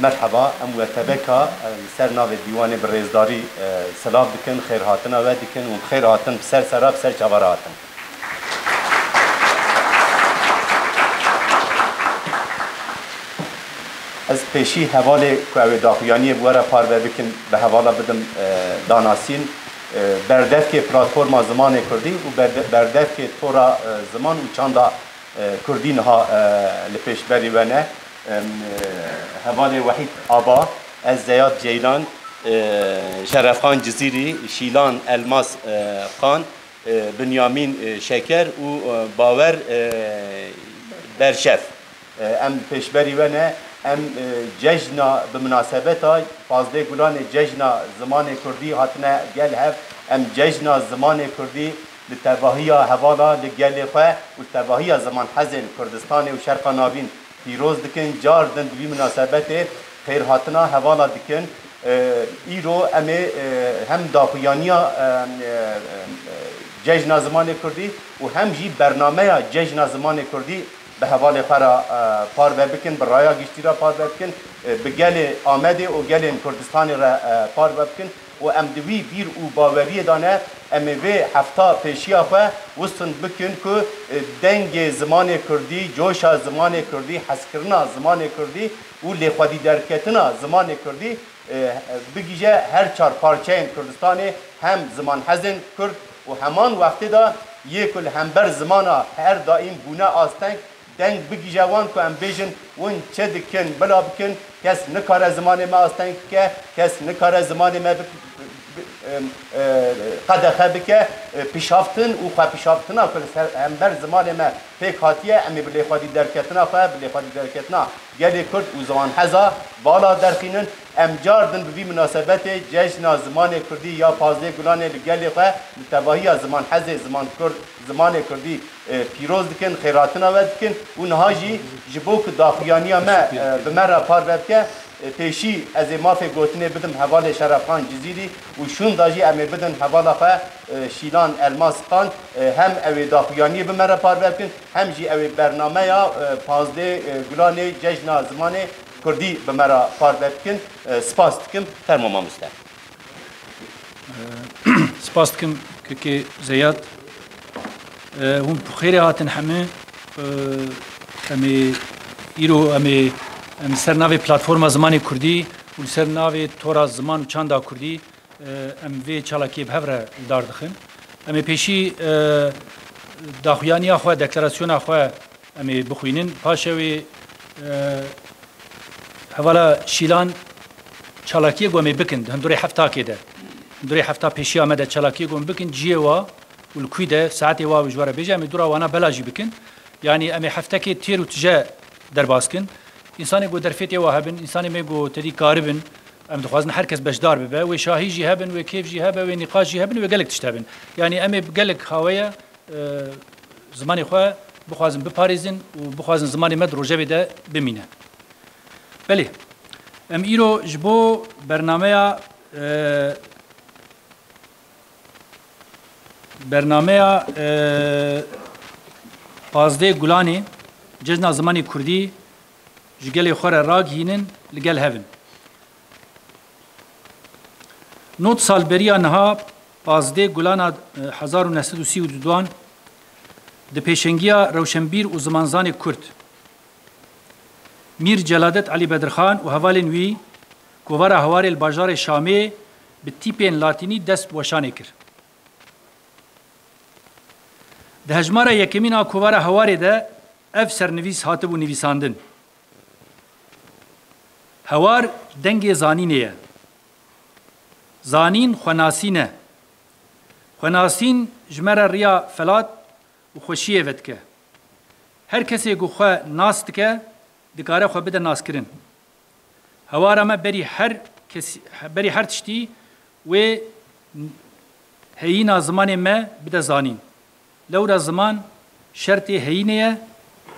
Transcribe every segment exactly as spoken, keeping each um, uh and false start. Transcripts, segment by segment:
Merheba, em we tebeka, e, li ser navê dîwanê bi rêzdarî, e, silav dikin, xêrhatina we dikin û bi xêr hatin, bi ser sera, bi ser çavara hatin. Ez pêşî hevalê ku ew ê daxuyaniyê bi we re parve bikin, bi hevala bidim, e, danasîn. E, berdevkê platforma zimanê kurdî û berde-, berdevkê tora, e, ziman û çanda, e, kurdî niha, e, li pêşberî we ne. Em, e, hevalê Wehîd Aba, ez Zeyad Ceylan, e, Şerefxan Cizîrî, Şîlan Elmas, e, Xan, e, Binyamîn, e, Şeker û, e, Bawer, e, Berşef. E, em pêşberî we ne, em, e, cejna bi minasebeta pazdeh Gulanê cejna zimanê kurdî hatine gel hev. Em cejna zimanê kurdî li tevahiya hevala li gelê xwe û li tevahiya zimanhezên Kurdistanê û Şerqa Navîn pîroz dikin. Car din bi vî minasebetê xêrhatina hevala dikin. E, îro em ê, e, hem daxuyaniya, e, e, e, cejna zimanê kurdî û hem jî bernameya cejna zimanê kurdî bi hevalê xwe re, e, parve bikin, bi raya giştî re parve bikin, e, bi gelê Amedê û gelên Kurdistanê re, e, parve bikin. Û em di wî bîr û baweriyê de ne, em ê vê hefta pêşiya xwe wisin bikin ku, e, dengê zimanê kurdî, coşa zimanê kurdî, hezkirina zimanê kurdî û lêxwedî derketina zimanê kurdî, e, bigihîje her çar parçeyên Kurdistanê, hem zimanhezên kurd û heman wextê de yê ku li hember zimana her daîm bûne asteng, deng bigihîje wan ku em bêjin, hûn çi dikin, bila bikin, kes nikare zimanê me asteng bike, kes nikare zimanê me bi, bi, em, e, qedexe bike, e, pişaftin û xwepişaftina ku li ser hember zimanê me pêk hatiye, em ê bi lêxwedî derketina xwe, bi lêxwedî derketina gelê Kurd û ziwanheza vala derxînin. Em car din bi vî minasebetê cejna zimanê Kurdî ya pazdeh Gulanê li gelê xwe, li tevahiya zimanhezê ziman Kurd, zimanê Kurdî, e, pîroz dikin, xêrhatina we dikin û niha jî ji bo ku daxuyaniya me, e, bi me re parve bike, e, pêşî ez ê mafê gotinê bidim hevalê Şerefxan Cizîrî û şûnda jî em ê bidin hevala xwe, e, Şîlan Elmas Xan, e, hem ew ê daxuyaniyê bi me re parve bikin, hem jî ew ê bernameya, e, pazdeh, e, Gulanê Cejna Zimanê Kurdî bi me re parve bikin. E, spas dikim. Fermo mamoste. Spas dikim kekê Zeyad. E, hûn bi xêrê hatin hemû. E, em ê îro em ê em li ser navê Platforma Zimanê Kurdî û li ser navê Tora Ziman û Çanda Kurdî, e, em vê çalakiyê bi hev re li dar dixin. Em ê pêşî, e, daxuyaniya xwe, deklarasyona xwe em ê bixwînin. Paşê wê, e, hevala Şîlan çalakiyê ku em ê bikin, di hundurê heftakê de, hundurê hefta pêşiya me de çalakiyê ku em bikin, cihê wa û li kû de, saetê wa wê ji we re bêje, em ê dûra wana bela jî bikin. Yanî em ê heftekê têr û tije derbas kin. Însanê ku derfetê wa hebin, însanê me ku tedî karibin, em dixwazin her kes beşdar bibe. Wê şahî jî hebin, wê kêf jî hebe, wê nîqaş jî hebin, wê gelek tişt hebin. Yanî em ê bi gelek haweye, e, zimanê xwe bixwazin biparêzin û bixwazin zimanê me di rojevê de bimîne. Belê, em îro ji bo bernameya, e, bernameya, e, pazdeh Gulanê, Cejna Zimanê Kurdî ji gelê xwe re ragihînin, li gel hev in. Nod sal beriya niha, pazdeh Gulana, e, hezar û neh sed û sî û duan, di pêşengiya rewşenbîr û zimanzanê Kurd, Mîr Celadet Elî Bedirxan û hevalên wî, kovara Hewarê li bajarê Şamê bi tîpên latînî dest bi weşanê kir. Di hejmara yekemîn a kovara Hewarê de ev sernivîs hatibû nivîsandin: Hewar dengê zanînê ye. Zanîn xwenasîn e. Xwenasîn ji me re riya felat û xweşiyê vedike. Her kesê ku xwe nas dike, dikare xwe bide naskirin. Hewara me berî her kesî, berî her tiştî wê heyîna zimanê me bide zanîn. Lewra ziman Şertê heyînê ye,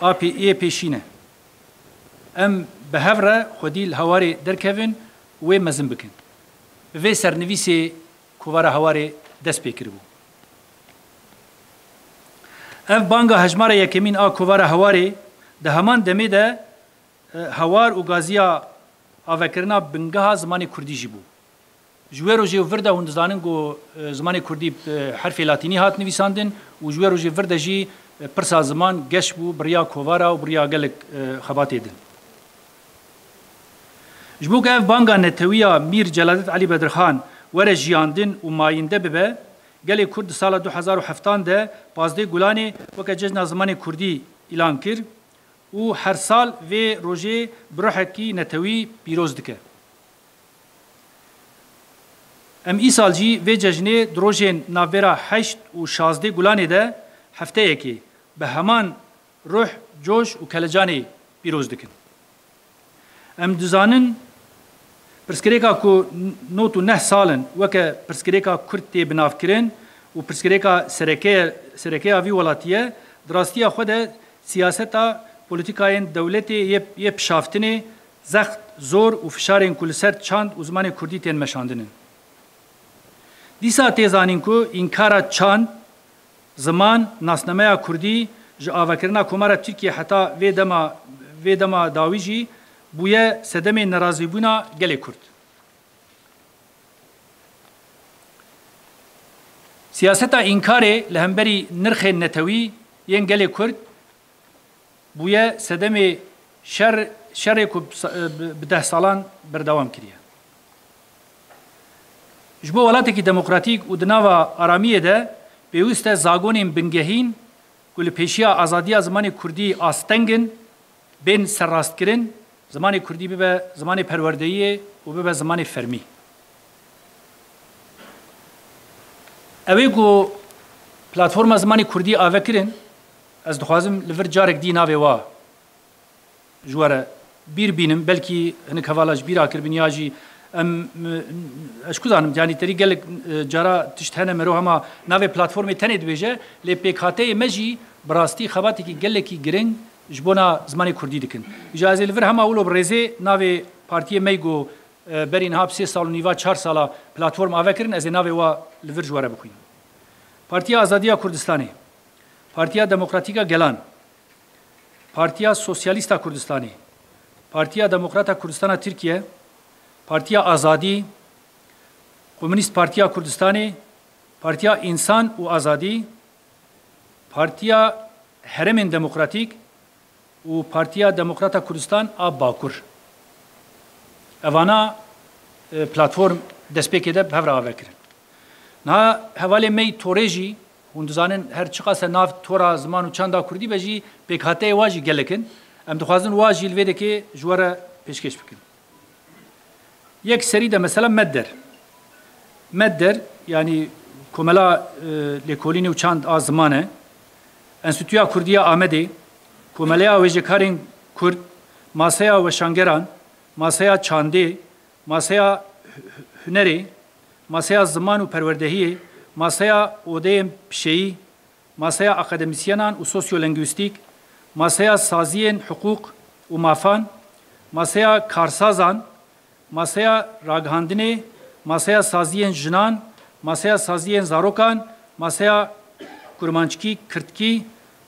a pê-, ê pêşîn e. Em bi hev re xwedî li Hawarê derkevin û wê mezin bikin. Bi vê sernivîsê kovara Hawarê dest pê kiribû. Ev banga hejmara yekemîn a kovara Hawarê di heman demê de, e, Hawar û gaziya avekirina bingeha zimanê kurdî jî bû. Ji wê rojê û vir de hûn dizanin ku, e, zimanê kurdî bi herfê latînî hat nivîsandin û ji wê rojê vir de jî, e, pirsa ziman geş bû bi riya kovara û bi riya gelek, e, xebatê din. Ji bo ku ev banga netewî ya Mîr Celadet Elî Bedirxan were jiyandin û mayînde bibe, gelê Kurd di sala du hezar û heftan de pazdeh Gulanê weke Cejna Zimanê Kurdî îlan kir û her sal vê rojê bi ruhekî netewî pîroz dike. Em îsal jî vê cejnê di rojên navbera heşt û şazdeh Gulanê de hefteyekê bi heman ruh, coş û kelecanê pîroz dikin. Em dizanin pirsgirêka ku nod û neh sal in weke pirsgirêka Kurd tê binavkirin û pirsgirêka sereke, sereke ya vî welatî ye, di rastiya xwe de siyaseta polîtîkayên dewletê yê, yê pişaftinê, zext, zor û fişarên ku li ser çand û zimanê kurdî tên meşandin in. Dîsa tê zanîn ku înkara çand, ziman, nasnameya kurdî ji avakirina Komara Tirkiyê heta vê dema, vê dema dawî jî bûye sedemê nerazîbûna gelê Kurd. Siyaseta înkarê li hemberî nirxên netewî yên gelê Kurd bûye sedemê şer, şerê ku bi sa-, bi, bi deh salan berdewam kiriye. Ji bo welatekî demokratîk û di nava aramiyê de pêwîst e zagonên bingehîn ku li pêşiya azadiya zimanê kurdî asteng in, bên serrastkirin, zimanê kurdî bibe zimanê perwerdeyiyê û bibe zimanê fermî. Ew ê ku platforma zimanê kurdî ave kirin, ez dixwazim li vir carek dî navê wa ji we re bîr bînim, belkî hinek hevala ji bîra kiribin ya jî em, ez ku zanim, yanî terî gelek, e, cara tişt hene mero hema navê platformê tenê dibêje, lê pêkhateyê me jî bi rastî xebatekî gelekî giring ji bona zimanê kurdî dikin. Îja ez ê li vir hema wilo bi rêzê navê partiyê me yî ku, e, berî niha bi sê sal û nîva çar sala platform ave kirin, ez ê navê wa li vir ji we re bixwînim. Partiya Azadiya Kurdistanê, Partiya Demokratîk a Gelan, Partiya Sosyalîst a Kurdistanê, Partiya Demokrat a Kurdistana Tirkiye, Partiya Azadî, Komunîst Partiya Kurdistanê, Partiya Însan û Azadî, Partiya Herêmên Demokratîk û Partiya Demokrat a Kurdistan a Bakur. Evana, e, platform destpêkê de bi hev re ave kirin. Niha hevalê me yî torê jî, hûn dizanin her çiqas e nav tora ziman û çanda kurdî be jî, pêkhateyê wa jî gelek in. Em dixwazin wa jî li vê dekê ji we re pêşkêş bikin. Yek serî de mesela Medder. Medder, yanî Komela, e, Lêkolînê û Çand a Ziman e. Enstîtuya Kurdî ya Amedê, Komeleya Wêjekarên Kurd, Maseya Weşangeran, Maseya Çandê, Maseya Hu-, Hunerê, Maseya Ziman û Perwerdehiyê, Maseya Odeyên Pişeyî, Maseya Akademîsyenan û Sosyolengwîstîk, Maseya Saziyên Hiqûq û Mafan, Maseya Karsazan, Maseya Ragihandinê, Maseya Saziyên Jinan, Maseya Saziyên Zarokan, Maseya Kurmanckî, Kirdkî,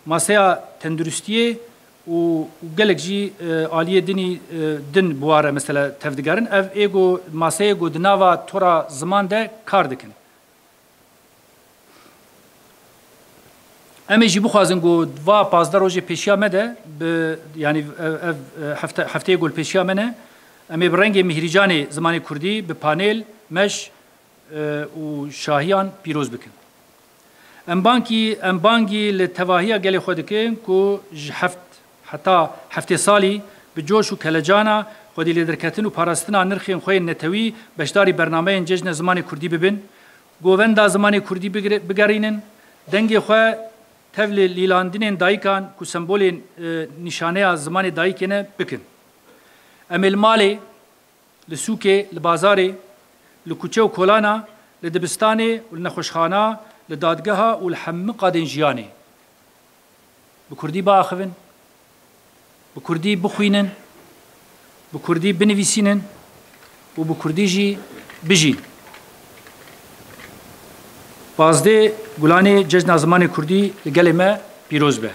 Maseya Tenduristiyê û, û gelek jî, e, aliyê dinî, e, din bi wa re mesela tevdigerin. Ev ê ku maseyê ku di nava tora ziman de kar dikin. Em ê jî bixwazin ku va pazdeh rojê pêşiya me de bi, yanî ev, ev, e, hefte, hefteyê ku li pêşiya me ne, em ê bi rengê mîhrîcanê zimanê kurdî, bi panêl, meş, e, û şahiyan pîroz bikin. Em bankî, em bangî li tevahiya gelê xwe dikin ku ji heft heta heftê salî bi coş û kelecana xwedî lêderketin û parastina nirxên xwe yên netewî beşdarî bernameyên Cejna Zimanê Kurdî bibin, govenda zimanê kurdî bigire-, bigerînin, dengê xwe tevlî lîlandinên dayikan ku sembolên, e, nîşaneya zimanê dayikê ne, bikin. Em ê li malê, li sûkê, li bazarê, li kuçe û kolana, li dibistanê û li nexweşxana, li dadgeha û li hemû qadên jiyanê. bi kurdî biaxivin, bi kurdî bixwînin, bi kurdî binivîsînin û bi kurdî jî bijîn. Pazdeh Gulanê Cejna Zimanê Kurdî li gelê me pîroz be.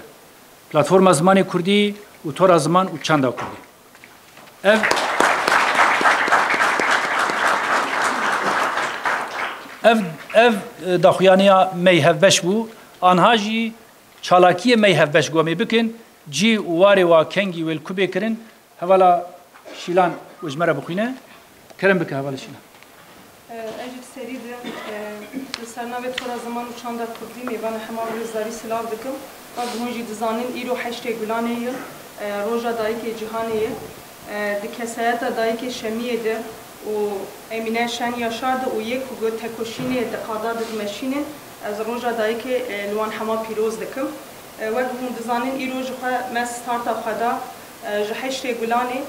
Platforma Zimanê Kurdî û Tora Ziman û Çanda Kurdî. Ev, ev, ev, e, daxuyaniya me yê hevbeş bû. Anha jî çalakiyê me yê hevbeş ku em ê bikin, cî û warê wa kengî wê li ku bê kirin, hevala Şîlan wê ji me re bixwîne. Kerem bike hevala Şîlan. Ez jî bi serî de, e, li ser navê Tora Ziman û Çanda Kurdî mêvanê hema rêzdarî silav dikim. Wek hûn jî dizanin, îro heştê Gulanê ye, e, Roja Dayikê Cîhanê ye. E, di kesayeta dayikê Şemiyê de û Emîne Şen Yaşar de û yê ku got tekoşînê di qada de dimeşînin, ez Roja Dayikê, e, li wan hema pîroz dikim. E, wek hûn dizanin, îro ji xwe me starta xwe da, e, ji heştê Gulanê,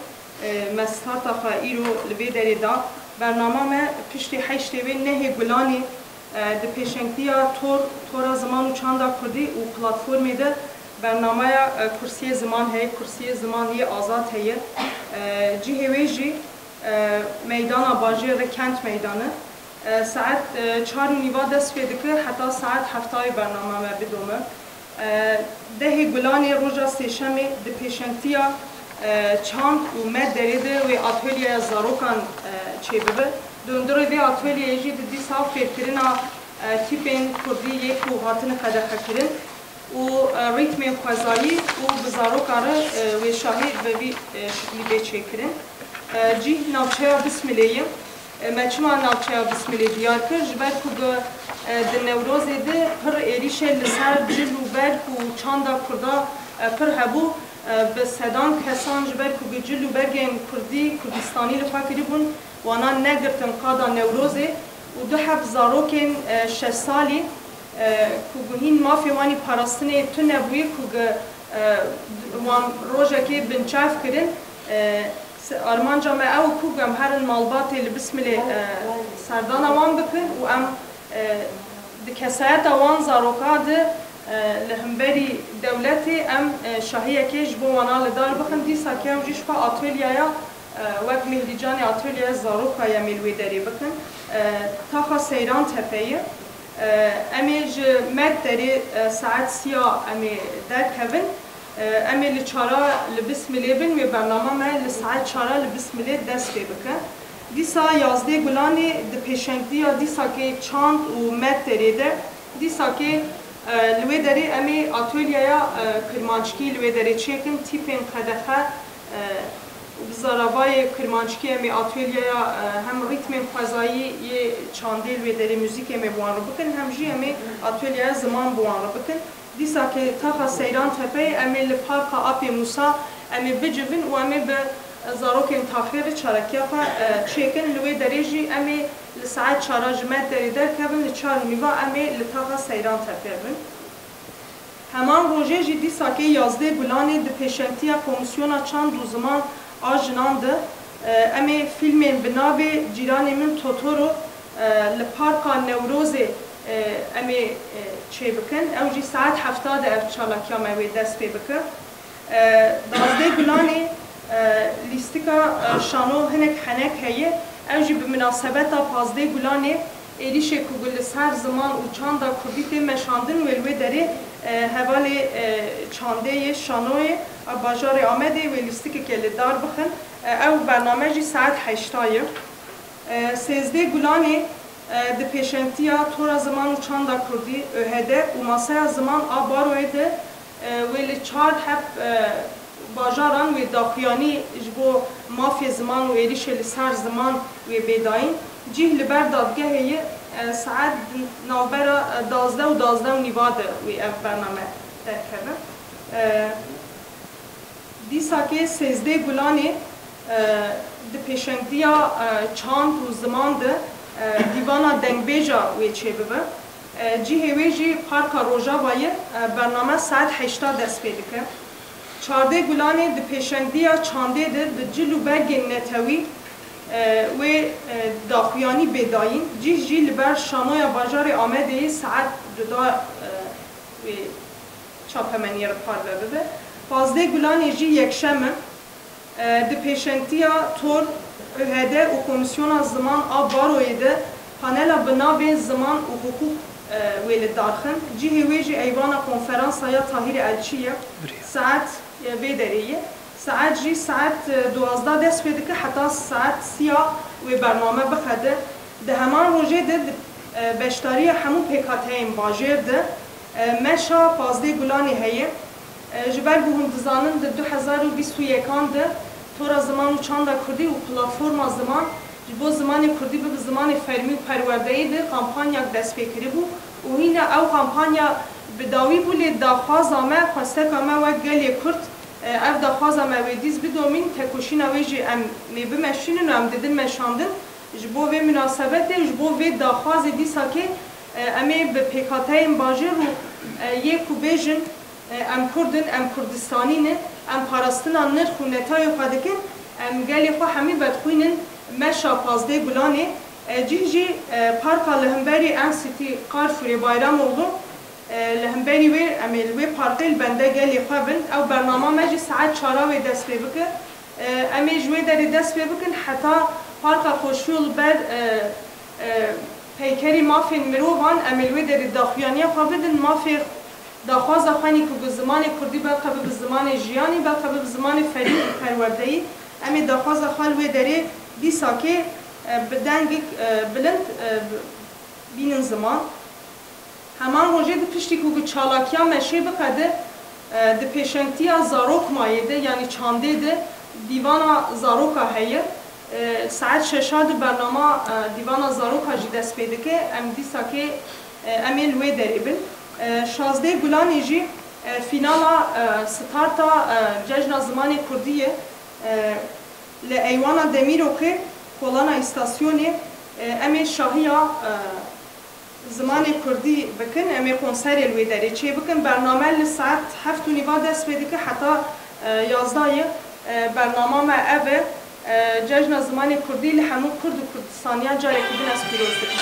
e, me starta xwe îro li vê derê da. Bernama me piştî heştê wê nehê Gulanê, e, di pêşengtiya Tor, Tora Ziman û Çanda Kurdî û platformê de bernameya, e, Kursiyê Ziman heye, Kursiyê Ziman yê Azad heye. E, cihê wê jî, e, meydana bajêr e, Kent Meydanı. E, saet, e, çar û nîva dest pê dike, heta saet heftayê bername me bidome. E, dehê Gulanê roja Sêşemê di pêşengtiya, e, çand û med derê de wê atölyeya zarokan, e, çêbibe. Di hundirê vê atolyeyê jî di dîsa fêrkirina, e, tîpên kurdî yê ku hatine qedexekirin û, e, rîtmên xwezayî û bi zarokan re, e, wê şahî bi vî, e, şiklî bê çêkirin. E, cîh navçeya Bismilê ye. E, me çima navçeya Bismilê diyar kir? Ji ber ku bi, e, di Newrozê de pir êrîşê li ser cil û berg û çanda kurda, e, pir hebû. E, bi sedan kesan ji ber ku bi cil û bergên kurdî, kurdistanî li xwe kiribûn, wana negirtin qada Newrozê û du heb zarokên, e, şeş salî, e, ku guhîn mafê wan ê parastinê tune bûye, ku gi, e, wan rojekê binçav kirin, e, se-, armanca me ew ku em herin malbatê li Bismilê, e, serdana wan bikin û em, e, di kesayeta wan zaroka de, e, li hemberî dewletê em, e, şahiyekê ji bo wana li dar bixin. Dîsa ke ew jî ji xwe atelyaya, e, wek Mihrîcanê atelyaya zaroka ye em ê li wê derê bikin. E, taxa Seyran Tepe ye. E, em ê ji Med derê, e, saet sîya em ê derkevin. E, em ê li çara li Bismilê bin, wê bernama me li saet çara li Bismilê dest pê bike. Dîsa yazdê Gulanê di pêşengtiya dîsakê çand û Med derê de, dîsakê, e, li wê derê em ê atölyeya, e, kirmanckî li wê derê çêkin, tîpên qedexe, e, û bi zaravayê kirmanckî em ê atölyeya, e, hem rîtmên xwezayî yê çandê li wê derê muzîkê em ê bi wan re bikin, hem jî em ê atölyeya ziman bi wan re bikin. Dîsa ke taxa Seyran Tepeyê em ê li Parka Apê Mûsa em ê bicivin û em ê bi zarokên taxê re çalakiya xwe, e, çêkin. Li wê derê jî em ê li saet çara ji Med derê derkevin, li çar û nîva em ê li taxa Seyran Tepe bin. Heman rojê jî dîsakê yazdeh Gulanê di pêşengtiya Komîsyona Çand û Ziman a Jinan de, e, em ê fîlmên bi navê Cîranê Min Totoro, e, li Parka Newrozê, e, em ê, e, çêbikin. Ew jî saet hefta de ev çalakiya me wê dest pê bike. E, dazdeh Gulanê, e, lîstika, e, şano hinek henek heye. Ew jî bi minasebeta pazdeh Gulanê êrîşê ku li ser ziman û çanda kurdî tê meşandin wê li wê derê, e, hevalê, e, çandê yê şanoyê a bajarê Amedê wê lîstikeke li dar bixin. E, ew bername jî saet heşta ye. E, sêzdeh Gulanê, e, di pêşengtiya Tora Ziman û Çanda Kurdî, ÖHD, û Masaya Ziman a Baroyê de, e, wê li çar heb, e, bajaran wê daxuyanî ji bo mafê ziman û êrîşê li ser ziman wê bê dayîn. Cîh li ber dadgehê ye, e, saet di navbera, e, dazdeh û dazdeh û nîva de wê ev bername derkeve. E, Dîsakê sêzdeh Gulanê, e, di pêşengtiya, e, çand û ziman de, e, dîvana dengbêja wê çêbibe. E, cihê wê jî Parka Rojava ye, e, bername saet heşta dest pê dike. Çardeh Gulanê di pêşengtiya çandê de bi cil û bergên netewî, e, wê, e, daxuyanî bê dayîn. Cih jî li ber şanoya bajarê Amedê ye saet cuda, e, wê çapemeniyê re parve bibe. Pazdeh Gulanê jî yekşem e. E, di pêşengtiya Tor, ÖHD û Komîsyona Ziman a Baroyê de panela bi navê Ziman û Hiqûq, e, wê li dar xin. Cihê wê jî Eyvana Konferansa ya Tahîrê Elçî ye. Saet, e, vê derê ye. Saet jî saet, e, duwazdeh dest pê dike heta saet sîya wê bername biqede. Di heman rojê de di, e, beşdariya hemû pêkhateyên bajêr de, e, meşa pazdeh Gulanê heye. E, ji ber ku hûn dizanin di du hezar û bîst û yekan de Tora Ziman û Çanda Kurdî û Platforma Ziman ji bo zimanê Kurdî bibe zimanê fermî û perwerdeyê de kampanyak dest pê kiribû û hîna ew kampanya bi dawî bû, lê daxwaza me, xwesteka me wek gelê Kurd, e, ev daxwaza me wê dîs bidomîn, tekoşîna wê jî em ê bimeşînin û em didin meşandin. Ji bo vê minasebetê û ji bo vê daxwazê dîsakê, e, em ê bi pêkhateyên bajêr û, e, yê ku bêjin, e, em Kurd in, em Kurdistanî ne, em parastina nirx û netayê xwe dikin, em gelê xwe hemî vedixwînin meşa pazdeh Gulanê. E, cih jî, e, parka li hemberî N C T Carrefourê Bayramoğlu, e, li hemberî wê, em ê li wê parkê li bende gelê xwe bin. Ew bernama me jî saet çara wê dest pê bike. E, em ê ji wê derê dest pê bikin heta Parka Xoşyol ber, e, e, peykerî mafên mirovan, em ê li wê derê daxuyaniya xwe bidin. Mafê daxwaza xwe nî ku bi zimanê Kurdî belqe bibe zimanê jiyanî, belqe bibe zimanê ferî û perwerdeyî. Em ê daxwaza xwe li wê derê dîsakê, e, bi dengik, e, bilind, e, bi-, bînin ziman. Heman rojê di piştî ku bi çalakiya meşê biqede, e, di pêşengtiya Zarokmayê de, yanî çandê de, dîvana zaroka heye. E, saet şeşa de bernama, e, dîvana zaroka jî dest pê dike. Em dîsakê, e, em ê li wê derê bin. E, şazdeh Gulanê jî, e, fînala, e, starta, e, Cejna Zimanê Kurdî ye. E, li Eywana Demîrokê, kolana îstasyonê, e, em ê şahiya, e, zimanê kurdî bikin, em ê konserê li wê derê çêbikin. Bername li saet heft û nîva dest pê dike heta, e, yazdayê. E, bernama me ev e. E, Cejna Zimanê Kurdî li hemû Kurd û Kurdistaniya carekî din ez pîroz dikim.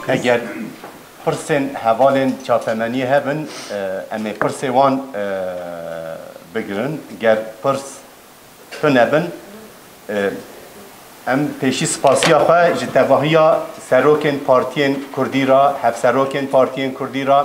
Eger pirsên hevalên çapemeniyê hebin, e, em ê pirsê wan, e, bigirin. Ger pirs tune bin, e, em pêşî spasiya xwe ji tevahiya serokên partiyên kurdî re, hevserokên partiyên kurdî re,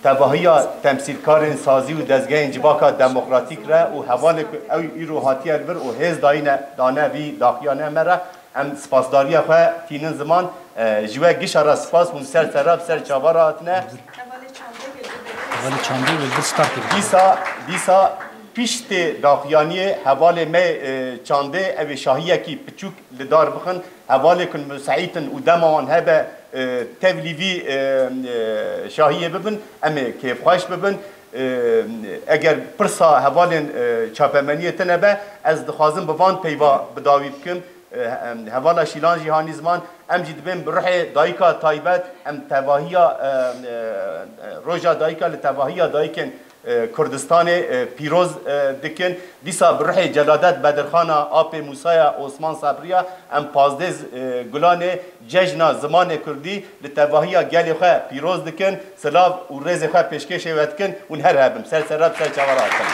tevahiya temsîlkarên sazî û dezgehên civaka demokratîk re û hevalê ku ew îro hatiye li vir û hêz dayîne, dane vî daxuyaniya me re, em spasdariya xwe tînin ziman. E, ji we gişa re spas, hûn ser sera, bi ser çava re hatine. Hevalê çandê wê bir start kir. Dîsa, dîsa piştê daxuyaniyê hevalê me, e, çandê, ew ê şahiyekî piçûk li dar bixin. Hevalê ku musait in û dema wan hebe, e, tevlî vî, e, e, şahiyê bibin, em ê kêfxweş bibin. E, eger pirsa hevalên, e, çapemeniyê tune be, ez dixwazim bi van peyva bi dawî bikim. E, em, hevala Şîlan jî hanî ziman, em jî dibên bi ruhê dayika taybet, em tevahiya, e, e, e, roja dayika li tevahiya dayikên, e, Kurdistanê, e, pîroz, e, dikin. Dîsa bi ruhê Celadet Bedirxana, Apê Mûsaya, Osman Sabriya, em pazdeh, e, Gulanê Cejna Zimanê Kurdî li tevahiya gelê xwe pîroz dikin. Silav û rêzê xwe pêşkêşê we dikin, hûn her hebin. Ser sera, bi ser çava re hatin.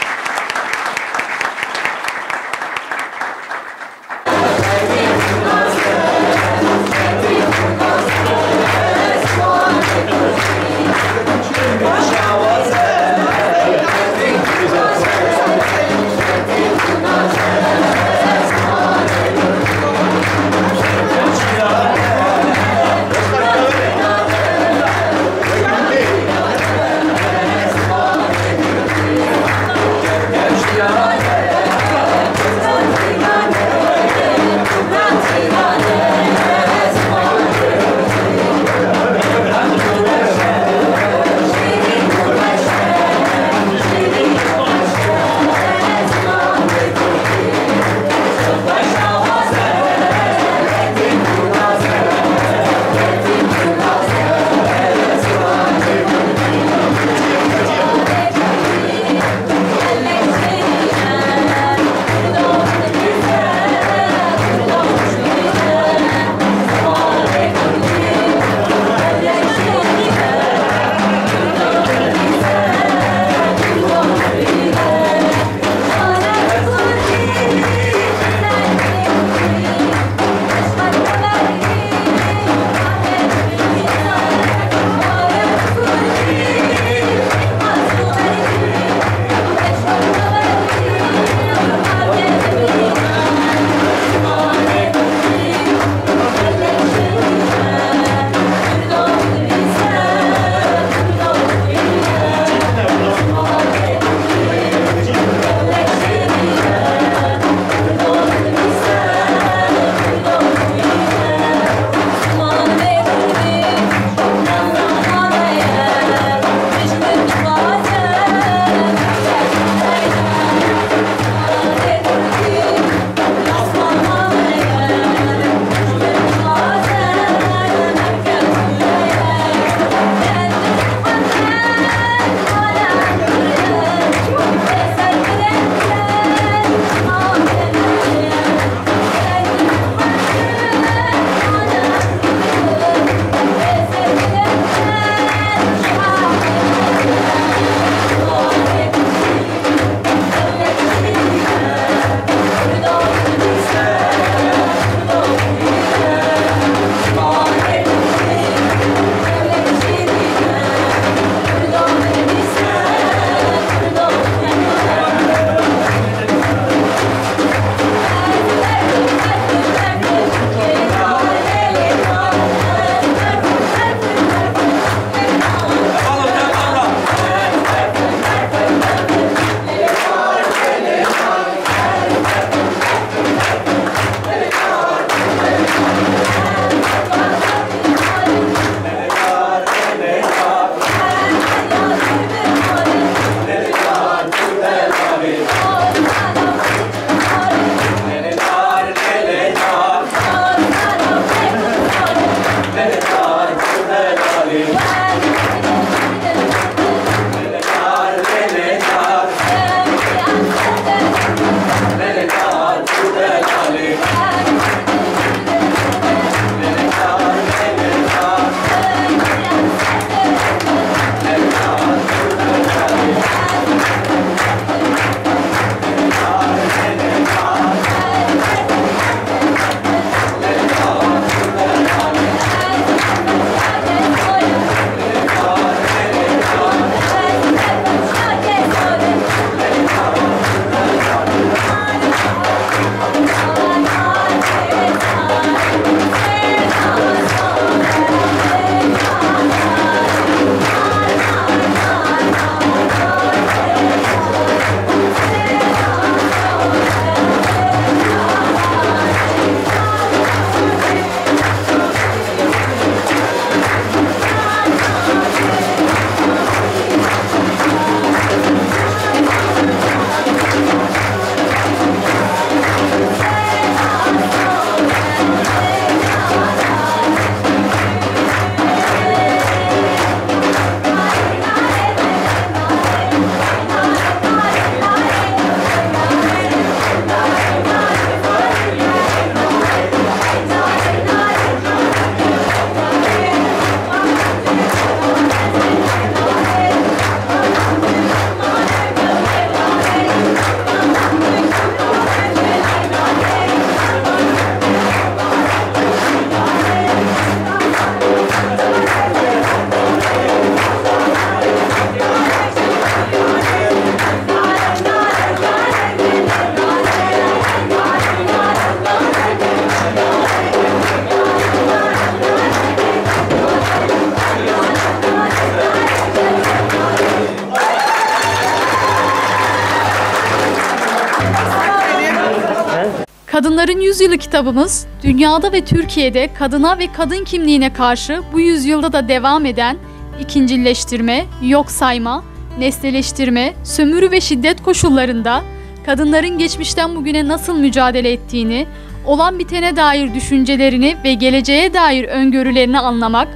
Kadınların Yüzyılı kitabımız, dünyada ve Türkiye'de kadına ve kadın kimliğine karşı bu yüzyılda da devam eden ikincilleştirme, yok sayma, nesneleştirme, sömürü ve şiddet koşullarında kadınların geçmişten bugüne nasıl mücadele ettiğini, olan bitene dair düşüncelerini ve geleceğe dair öngörülerini anlamak,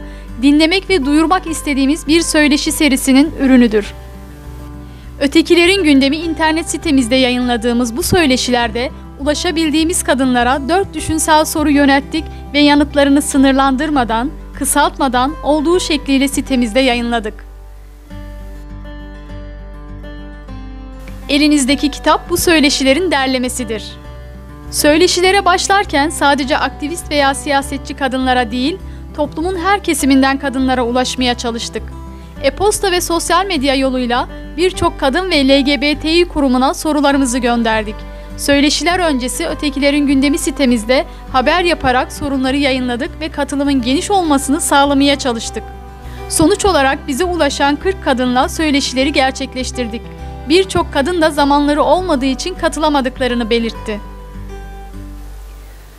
dinlemek ve duyurmak istediğimiz bir söyleşi serisinin ürünüdür. Ötekilerin Gündemi internet sitemizde yayınladığımız bu söyleşilerde ulaşabildiğimiz kadınlara dört düşünsel soru yönelttik ve yanıtlarını sınırlandırmadan, kısaltmadan olduğu şekliyle sitemizde yayınladık. Elinizdeki kitap bu söyleşilerin derlemesidir. Söyleşilere başlarken sadece aktivist veya siyasetçi kadınlara değil, toplumun her kesiminden kadınlara ulaşmaya çalıştık. E-posta ve sosyal medya yoluyla birçok kadın ve L G B T İ kurumuna sorularımızı gönderdik. Söyleşiler öncesi Ötekilerin Gündemi sitemizde haber yaparak sorunları yayınladık ve katılımın geniş olmasını sağlamaya çalıştık. Sonuç olarak bize ulaşan kırk kadınla söyleşileri gerçekleştirdik. Birçok kadın da zamanları olmadığı için katılamadıklarını belirtti.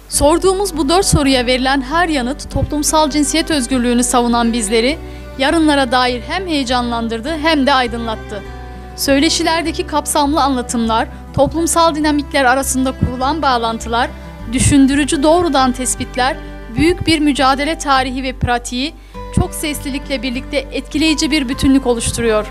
Sorduğumuz bu dört soruya verilen her yanıt toplumsal cinsiyet özgürlüğünü savunan bizleri yarınlara dair hem heyecanlandırdı hem de aydınlattı. Söyleşilerdeki kapsamlı anlatımlar, toplumsal dinamikler arasında kurulan bağlantılar, düşündürücü doğrudan tespitler, büyük bir mücadele tarihi ve pratiği, çok seslilikle birlikte etkileyici bir bütünlük oluşturuyor.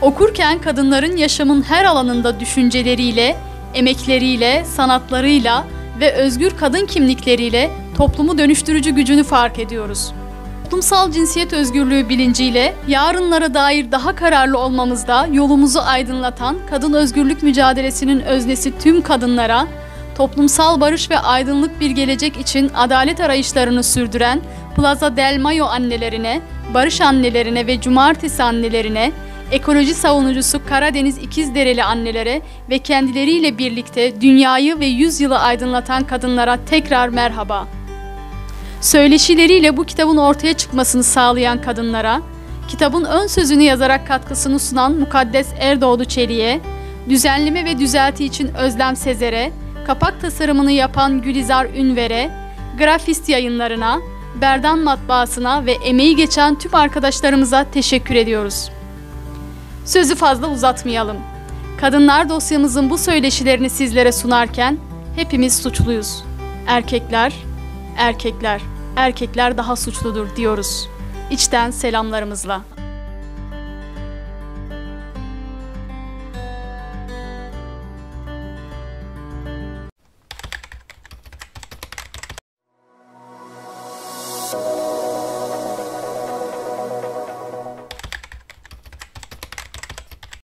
Okurken kadınların yaşamın her alanında düşünceleriyle, emekleriyle, sanatlarıyla ve özgür kadın kimlikleriyle toplumu dönüştürücü gücünü fark ediyoruz. Toplumsal cinsiyet özgürlüğü bilinciyle yarınlara dair daha kararlı olmamızda yolumuzu aydınlatan kadın özgürlük mücadelesinin öznesi tüm kadınlara, toplumsal barış ve aydınlık bir gelecek için adalet arayışlarını sürdüren Plaza del Mayo annelerine, barış annelerine ve cumartesi annelerine, ekoloji savunucusu Karadeniz İkizdereli annelere ve kendileriyle birlikte dünyayı ve yüzyılı aydınlatan kadınlara tekrar merhaba. Söyleşileriyle bu kitabın ortaya çıkmasını sağlayan kadınlara, kitabın ön sözünü yazarak katkısını sunan Mukaddes Erdoğdu Çelik'e, düzenleme ve düzelti için Özlem Sezer'e, kapak tasarımını yapan Gülizar Ünver'e, Grafist Yayınlarına, Berdan Matbaası'na ve emeği geçen tüm arkadaşlarımıza teşekkür ediyoruz. Sözü fazla uzatmayalım. Kadınlar dosyamızın bu söyleşilerini sizlere sunarken hepimiz suçluyuz. Erkekler, erkekler, erkekler daha suçludur diyoruz. İçten selamlarımızla.